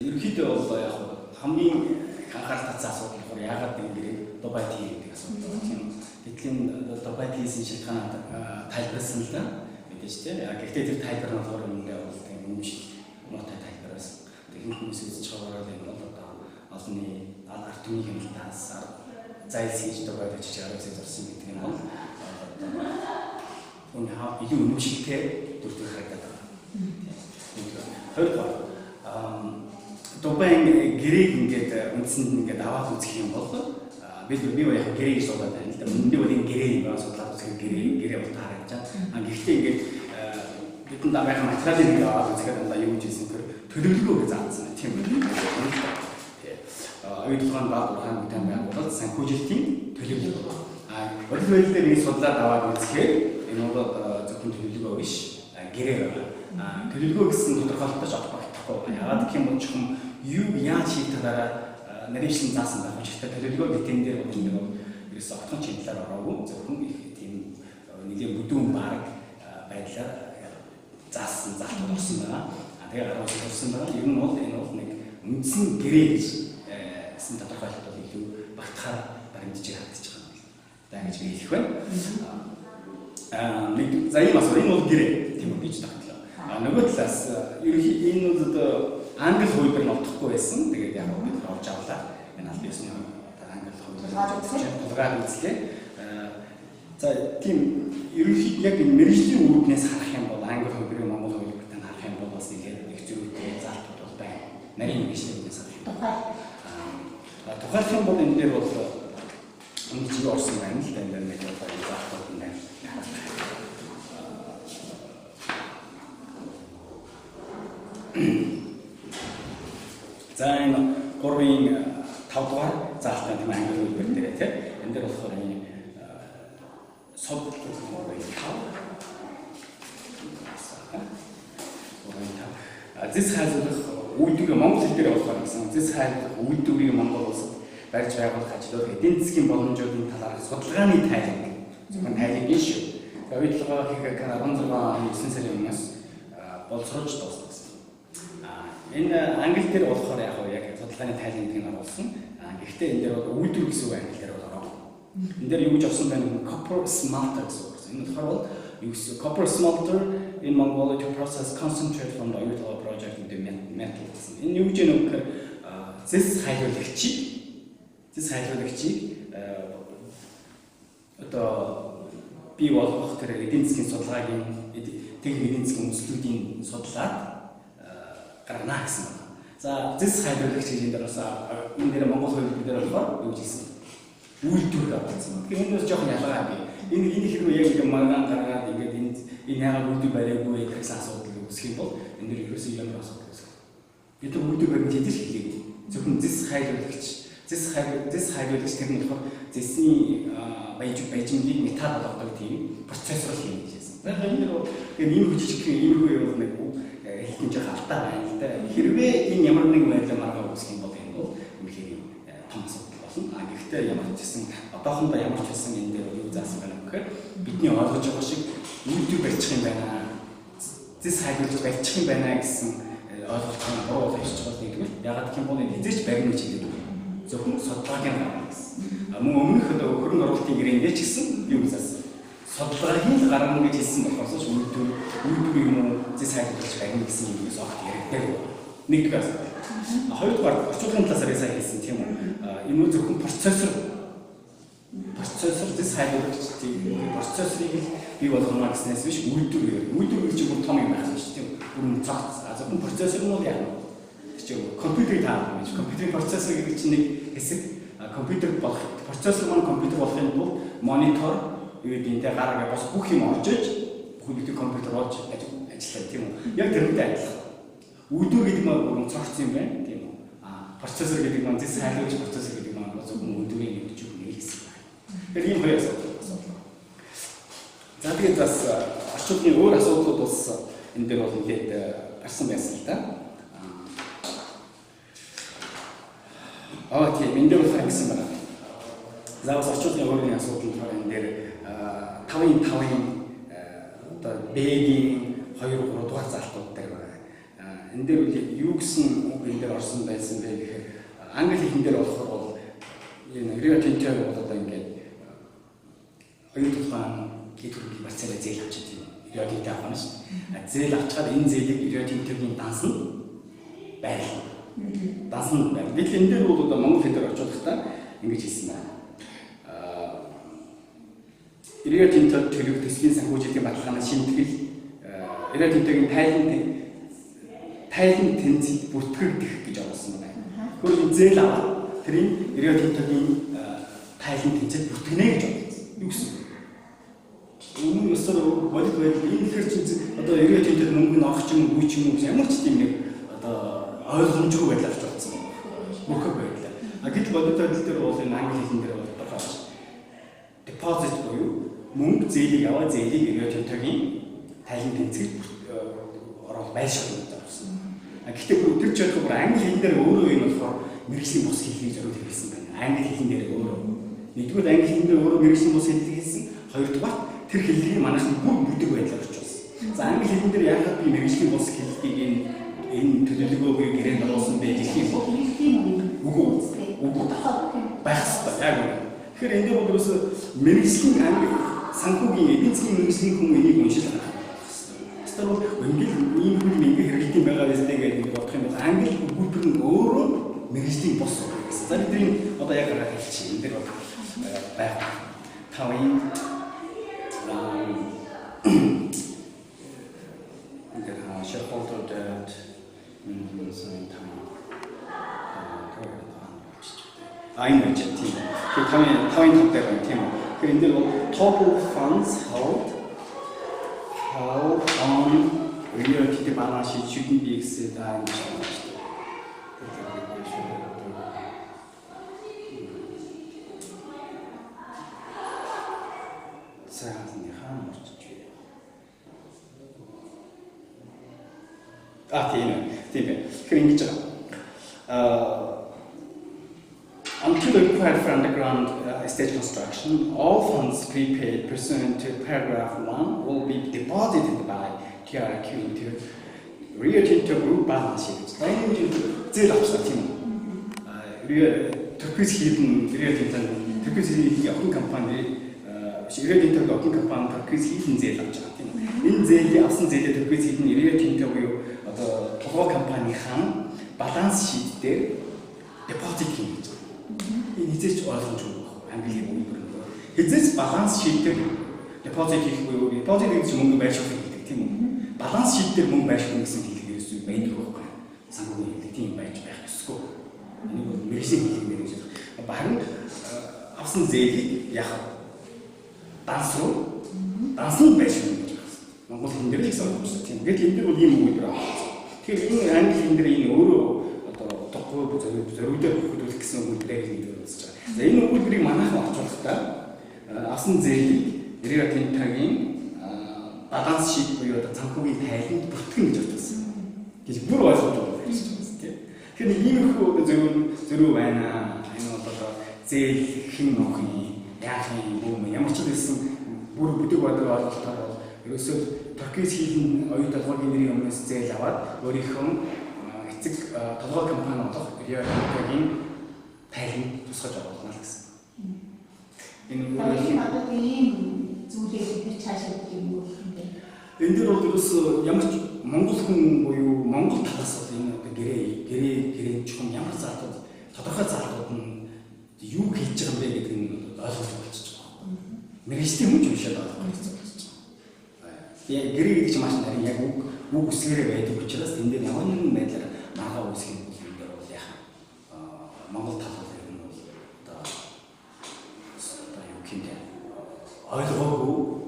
Ерөнхийдөө бол яг хамгийн их анхаарал татсан асуудал болохоор яагаад энэ гэрээ Дубайд хий гэдэг асуудал байна, тийм үү. Гэтэл энэ Дубайд хийсэн шалтгаан тайлбарласан л да. Мэдээж, тийм. Гэхдээ тэр тайлбар нь болохоор үүндээ бол тийм үнэмшил муутай тайлбар байсан. Тэгэхээр хүмүүс үзэж байгаагаар энэ бол одоо олонний ард түмний хяналтаас зайлс хийж Дубайд очиж 10 сая зарсан гэдэг нь бол одоо илүү үнэмшилтэй дүрдэх харагдаад байна. Хоёрдугаар, Дубайн гэрээг ингээд үндсэнд нь ингээд аваад үзэх юм бол би яг гэрээг судлаад байна л да. Үнэндээ бол энэ гэрээ юм байна, судлаад үзэх гэрээ бол таарч байгаа. А гэхдээ ингээд бидэнд дараагийн материалыг ингээд аваад үзэхэд дандаа юу гэж хэлсэн гэхээр төлөвлөгөө гэж заасан, тийм үү. Оюун толгойн баг ухаан бүтээн байгуулалт санхүүжилтийн төлөвлөгөө. А бодит байдал дээр энэ судлаад аваад үзэхээр энэ бол зөвхөн төлөвлөгөө биш, гэрээ байгаа. А төлөвлөгөө гэсэн тодорхойлолттой ч багтахгүй. Яагаад гэх юм бол чухам юу яаж хийх талаараа нарийнчлан заасан байх учиртай төлөвлөгөө гэдэг дээр бол энэ бол ерөөсөө огтхон ч талаар ороогүй, зөвхөн их тийм нэлийн бүдүүн баг байдлаар заасан заалтууд орсон байгаа. А тэгээ гаргаж орсон байгаа. Ер нь бол энэ бол нэг үндсэн гэрээ гэж гэсэн тодорхойлолт бол илүү багтахаар баримтжиж харагдаж байгаа юм. За, ингэж би хэлэх байна. Аа, нэг за ийм асуу, энэ бол гэрээ, тийм үү, гэж тогтлоо. А нөгөө талаас ерөнхий энэ бол одоо англи хувилбар нь олдохгүй байсан. Тэгээд яг бид нар олж авлаа. Энэ аль биесны англи хувилбар тулгаад үзлээ. За, тийм, ерөнхий яг энэ мэргэжлийн үүднээс харах юм бол англи хувилбарыг монгол хувилбартай харах юм бол бас нэлээд их зөрүүтэй заалтууд бол байна. Нарийн мэргэжлийн үүднээс харах юм. Тухайлах юм бол энэ дээр бол энэ чиг орсон байна л да, энэ дээр нэг одоо энэ заалтууд нь байна. За, энэ 3-ын 5 дугаар заалттай, тийм, англи хэлбэр дээр, тийм. Энэ дээр болохоор энэ сод 3-ын 5 3-ын 5 зэс хайлуулах үйлдвэрийн монгол хэл дээр болохоор гэсэн зэс хайлуулах үйлдвэрийг Монгол улсад барьж байгуулах ажлууд эдийн засгийн боломжуудын талаарх судалгааны тайланг, зөвхөн тайлангийн шүү. За, оюун толгой ХК 16 оны 9 сарын өмнөөс боловсруулж дуусна гэсэн. Энэ англи дээр болохоор яг яг судалгааны тайлан гэдгийг нь оруулсан. Гэхдээ энэ дээр бол үйлдвэр гэсэн үг англи дээр бол ороогүй. Энэ дээр юу гэж орсон байна вэ? Copper smelter гэсэн үг орсон. Энэ болохоор бол юу гэсэн, copper smelter in Mongolia to process concentrate from the Oyu Tolgoi project into metal гэсэн. Энэ юу гэж юм бэ гэхээр зэс хайлуулагчийг одоо бий болгох тэр эдийн засгийн судалгааг, техник эдийн засгийн үндэслүүдийн судлаад гаргана гэсэн байна. За, зэс хайлуулагч гэж энэ дээр бас энэ дээр монгол хууль дээр болохоор юу гэж хэлсэн? Үйлдвэр авсан. Тэгэхээр энэ бас жоохон ялгаа бий. Энэ хэрвээ яг ингэ маргаан гаргаад ингээд энэ яагаад үйлдвэр бариагүй гэсэн асуудал үүсэх юм бол энэ дэр ерөөсөө ямар асуудал үүсэх. Бид нар үйлдвэр барина гэж хэлээгүй. Зөвхөн зэс хайлуулагч, тэр нь болохоор зэсний баяжмлыг металл болгодог тийм процессор хийнэ гэж хэлсэн. За, энэ дэр тэгээд ийм жижиг иймэрхүү юм нэг хэлхэн жоох алдаа байна л да. Хэрвээ энэ ямар нэгэн байдлаар маргаа үүсэх юм бол энэ бол үнэхээр том асуудал болно. А гэхдээ ямар ч гэсэн одоохондоо ямар ч байсан энэ дээр юу заасан байна гэхээр бидний ойлгож байгаа шиг үйлдвэр барьчих юм байна. Зэс хайлуулж барьчих юм байна гэсэн ойлголт нь буруу бол ирж байгаа нэгдүгээр. Яагаад гэх юм бол энэ хэзээ ч барина гэж хэлээгүй. Зөвхөн судалгааг нь гаргана гэсэн. А мөн өмнөх одоо хөрөнгө оруулалтын гэрээндээ ч гэсэн юу заасан? Судалгааг л гаргана гэж хэлсэн болохоос үйлдвэр юм уу зэс хайлуулж барина гэсэн юм огт яригдаагүй. Нэгдүгээр асуудал. Хоёрдугаар, орчуулгын талаас сая хэлсэн, тийм үү? Энэ зөвхөн процессор зэс хайлуулагч тийм процессорыг л бий болгоно гэснээс биш, үйлдвэр. Үйлдвэр гэж бүр том юм байх юм шүү, тийм үү? Бүрэн цогц. Зөвхөн процессор нь бол яг чи компьютерийг таа гэж, компьютерийн процессор гэдэг чинь нэг хэсэг. Компьютер болох процессор маань компьютер болохын тулд монитор юу гэдэг нь, гар гэ бас бүх юм орж иж бүх бидний компьютер болж ажиллаа, тийм үү? Яг тэрнтэй адилхан. Үйлдвэр гэдэг маань бүрэн цогц юм байна, тийм үү? А процессор гэдэг маань, зэс хайлуулагч процессор гэдэг маань зөвхөн үйлдвэрийн нэг ч нэг хэсэг байна. Тэгэхээр ийм хоёр асуудал. За, тэгээд бас орчуулгын өөр асуудлууд бас энэ дээр бол нэлээд гарсан байсан л да. Аа, тийм, энэ дээр болохоор ингэсэн байна. За, бас орчуулгын өөр нэг асуудал нь болохоор энэ дээр 5-ын 5-ын одоо Б-гийн 2 3 дугаар заалтууд дээр байгаа. Энэ дээр юу гэсэн энэ дээр орсон байсан бэ гэхээр англи хэлэн дээр болохоор бол энэ Rio Tinto бол одоо ингээд оюун тухайн эд хөрөнгийг барьцаараа зээл авчих тийм Rio Tinto авах нь шүү. Зээл авчаад энэ зээлийг Rio Tinto-гийн данс нь байрлал. Данс нь байр. Гэтэл энэ дээр бол одоо монгол хэл дээр орчуулахдаа ингэж хэлсэн байна. Rio Tinto төлөв төслийн санхүүжилтийн баталгааны шимтгэл Rio Tinto-гийн тайлан тэнцэл бүртгэгдэх гэж оруулсан байна. Тэгвэл зээл аваад тэрийн Rio Tinto-гийн тайлан тэнцэл бүртгэнэ гэж оруулсан. Юу гэсэн үг? Өмнө нь ёсоор бодит байдал энэ ихэр чинь одоо Rio Tinto-д мөнгө нь орох ч юм уу, үгүй ч юм уу ямар ч тийм нэг одоо ойлгомжгүй байдлаар орчуулсан байна. Мөхөг байдлаа. А гэтэл бодит байдал дээр бол энэ англи хэлэн дээр бол тодорхой deposit буюу мөнгө зээлийг аваад зээлийг Rio Tinto-гийн тайлан тэнцэл орол байршуулна гэж оруулсан. Гэхдээ тэр ч яг бүр англи хэлэн дээр өөрөө юм болохоор мэргэжлийн бус хэллэгийг зориуд хэлсэн байна. Англи хэлэн дээр өөрөө. Нэгдүгээр англи хэлэн дээр өөрөө мэргэжлийн бус хэллэг хэлсэн. Хоёрдугаар тэр хэллэгийг манайхан бүр бүдэг байдлаар орчуулсан. За англи хэлэн дээр яагаад би мэргэжлийн бус хэллэгийг энэ төлөвлөгөөг гэрээнд оруулсан бэ гэх юм бол үгүй үгүй байх хэрэгтэй. Яг үнэ. Тэгэхээр энэ дээр бол ерөөсөө мэргэжлийн англи санхүүгийн эдийн засгийн мэргэжлийн хүн энийг уншиж харах хэрэгтэй. Бол ингээл ийм хүн ингэ хэрэглэдэг байгаа биз дээ гэдэг бодох юм бол англи өгүүлбэр нь өөрөө мэргэжлийн бус үг гэсэн. За бид энэ одоо яг гараад хэлчих. Энэ дээр бол байх. Тавын энэ shareholder debt сайн тав айн байж тийм. Тэгэхээр тавын тав дээр байна тийм үү. Тэгэхээр энэ дээр бол total funds held on Rio Tinto balance sheet shouldn't be exceeded гэж байна шүү дээ. За хаана орчиж вэ? А тийм ээ. Тийм ээ. Тэгэхээр ингэж байгаа. Until required for underground stage construction, all funds prepaid pursuant to paragraph 1 will be deposited by TRQ into Rio Tinto Group balance sheet. За энэ юм зээл авчлаа тийм үү? Rio Turquoise Hill Rio Tinto Turquoise Hill охин компани Rio Tinto-гийн охин компани Turquoise Hill зээл авч байгаа тийм үү? Энэ зээлийг авсан зээлээ Turquoise Hill Rio Tinto буюу одоо толгой компанийн balance sheet дээр deposit хийнэ гэж. Энэ хэзээ ч ойлгомжгүй байх. Англи өгүүлбэр нь. Хэзээ ч balance sheet дээр deposit хийх буюу deposit гэдэг чинь мөнгө байршуулах гэдэг тийм үү? Balance sheet дээр мөнгө байршуулна гэсэн хэлэг ерөөсөө байдаг байхгүй. Санхүүгийн хэлэг тийм байж байх ёсгүй. Энийг бол мэргэжлийн хэлэг нэр гэж байна. Харин авсан зээлийг яах вэ? Данс руу дансанд байршуулна гэж байна. Монгол хэлэн дээр л ихсэн ойлгомжтой тийм. Гэтэл энэ дээр бол ийм өгүүлбэр байна. Тэгэхээр энэ англи хэлэн дээр энэ өөрөө одоо утгагүй зориудаар бүрхдүүлэх гэсэн өгүүлбэрээр нэг үзэж байгаа. За энэ өгүүлбэрийг манайхан орчуулахдаа авсан зээлийг Rio Tinto-гийн balance sheet буюу одоо санхүүгийн тайланд бүртгэн гэж орчуулсан. Гэж бүр ойлгомжтой байж байгаа тийм. Тэгэхээр нэг иймэрхүү зөрүү байна. Энэ бол одоо зээл хэн нөх юм, яах юм, бүүм ямар ч байсан бүр бүдэг бодог ойлголтоор бол ерөөсөө Turquoise Hill оюун толгойн нэрийн өмнөөс зээл аваад өөрийнхөө эцэг толгой компани болох Rio Tinto-гийн тайланд тусгаж оруулна л гэсэн. Энэ өөрөө ийм зүйлийг бид цаашаа юм уу юм бэ? Энэ дээр бол ерөөсөө ямар ч монгол хүн буюу монгол талаас бол энэ одоо гэрээ чухам ямар заалтууд тодорхой заалтууд нь юу хийж байгаа юм бэ гэдэг нь ойлгож болчихж байгаа. Мэргэжлийн хүн ч уншаад ойлгох хэцүү болчихж байгаа. Яг гэрээ гэдэг чинь маш нарийн яг үг үсгээрээ байдаг учраас энэ дээр ямар нэгэн байдлаар маргаа үүсгэх юм бол энэ дээр бол яах монгол тал бол ер нь бол одоо юу гэмтэй ойлгоогүй